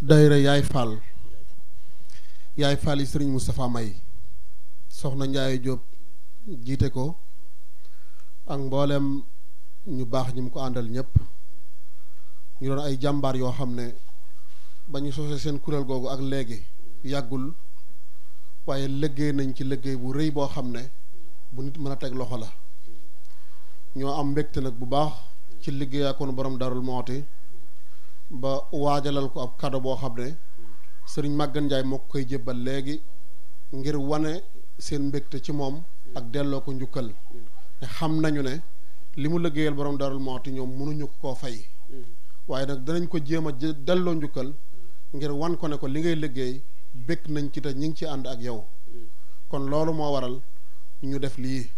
Dahira yaay Fall yi sëriñ Moustapha May soxna Ndiaye Diop jiite ko ak mboolem ñu baax ñi mu ko àndal ñëpp ñu doon ay jàmbaar yoo xam ne ba ñu sosee seen kuréel googu ak léegi yàggul waaye liggéey nañ ci liggéey bu rëy boo xam ne bu nit mën a teg loxo la ñoo am mbégte nag bu baax ci liggéey akoon borom Darou Mouhti ba waajalal ko ab cadeau boo xam ne sëriñ Maguette Ndiaye moo koy jébbal léegi ngir wane seen mbégte ci moom ak delloo ko njukkal te xam nañu ne li mu liggéeyal borom Darou Mouhti ñoom mënuñu koo fay waaye nag danañ ko jéem a delloo njukkal ngir wan ko ne ko li ngay liggéey bég nañ ci te ñi ngi ci ànd ak yow kon loolu moo waral ñu def lii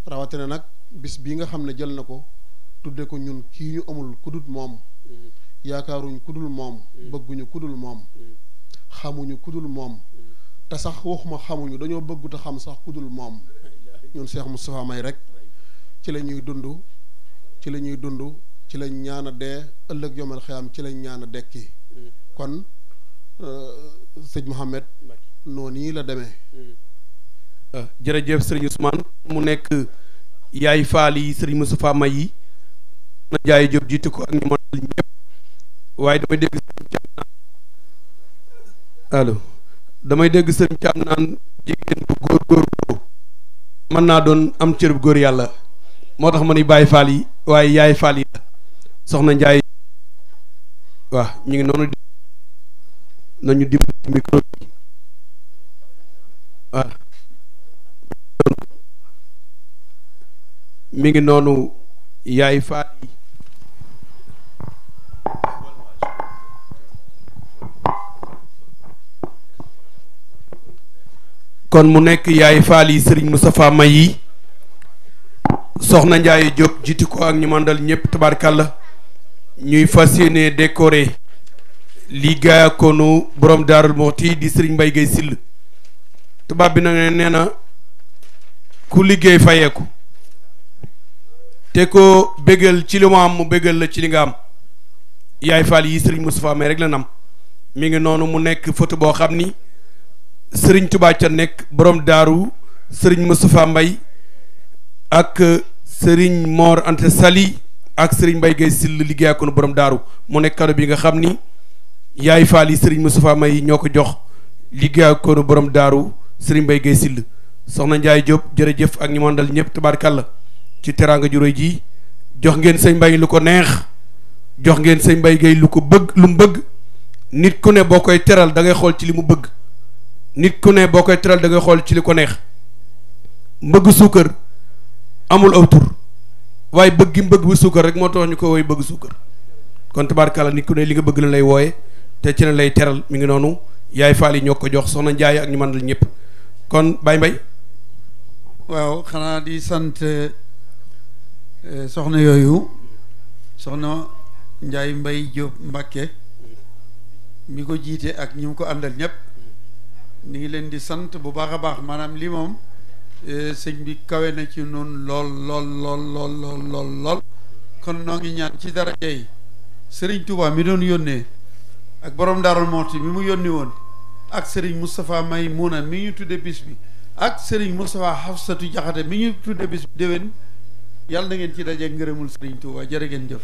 rawatina nag bis bii nga xam ne jël na ko tudde ko ñun kii ñu amul kudul moom yaakaaruñ kudul moom bëgguñu kudul moom xamuñu kudul moom te sax waxuma xamuñu dañoo bëggu te xam sax kudul moom ñun Cheikh Moustapha May rek ci la ñuy dund ci la ñuy dund ci lañ ñaan a dee ëllëg yomal xiyam ci lañ ñaan a dekki kon sëñ Mouhamed noonu yi la demee jërëjëf sëriñ Ousmane mu nekk yaay Fall yi sëriñ Moustapha May yi na jaay Jóob jiite ko ak ñu ma ñëpp waaye damay dégg sëriñ Caam naan allo damay dégg sëriñ Caam naan jigéen bu góor mën naa doon am cër bu góor yàlla moo tax ma ni bàyyi Fall yi waaye yaay Fall yi la soxna Njaay waaw ñu ngi noonu nañu dimbali ci micro bi waaw mi ngi noonu yaay Fall yi kon mu nekk yaay Fall yi sëriñ Moustapha May yi soxna Ndiaye Diop jiiti ko ak ñu mandal ñëpp tabarkàlla ñuy fas yéene décoré lii gaa koonu borom Daaru Mouhti di sëriñ Mbaye Guèye Sill tubaab bi nag nee na ku liggéey fayeeku te ko bégal ci li mu am mu bégal la ci li nga am yaay Fall yi sëriñ Moustapha May rek la nam mi ngi noonu mu nekk photo boo xam ni sëriñ Touba ca nekk borom Daaru sëriñ Moustapha Mbaye ak sëriñ Mor Anta Sali ak sëriñ Mbaye Guèye Sill liggéey ak borom Daaru mu nekk cadeau bi nga xam ni yaay Fall yi sëriñ Moustapha May ñoo ko jox liggéey ak borom Daaru sëriñ Mbaye Guèye Sill soxna Ndiaye Diop jërëjëf ak ñi mandal ñëpp tabaarkàlla ci teraanga ju réy ji jox ngeen sëñ Mbaye lu ko neex jox ngeen sëñ Mbaye Guèye lu ko bëgg lu mu bëgg nit ku ne boo koy teral da ngay xool ci li mu bëgg nit ku ne boo koy teral da ngay xool ci li ko neex mbëgg suukar amul aw tur waaye bëgg gi mbëgg bu suukar rek moo tax ñu ko woy bëgg suukar kon tabaarkàlla nit ku ne li nga bëgg la lay wooye te ci la lay teral mi ngi noonu yaay Fall yi ñoo ko jox soxna Njaay ak ñu mandal ñëpp kon Baye Mbaye waaw xanaa di sant soxna yooyu soxna Njaay Mbay Jóob Mbàkke mi ko jiite ak ñi mu ko àndal ñëpp ni ngi leen di sant bu baax a baax maanaam lii moom sëñ bi kawe na ci noonu lool kon noo ngi ñaan ci daraja yi sëriñ Touba mi doon yónnee ak borom Darou Mouhti mi mu yónni woon ak sëriñ Moustapha May Muna mi ñu tudde bis bi ak sëriñ Moustapha Hafsatu Jaxate mi ñu tudde bis bi déwén yàlla na ngeen ci daje ngërëmul sëriñ Touba jërë ngeen jëf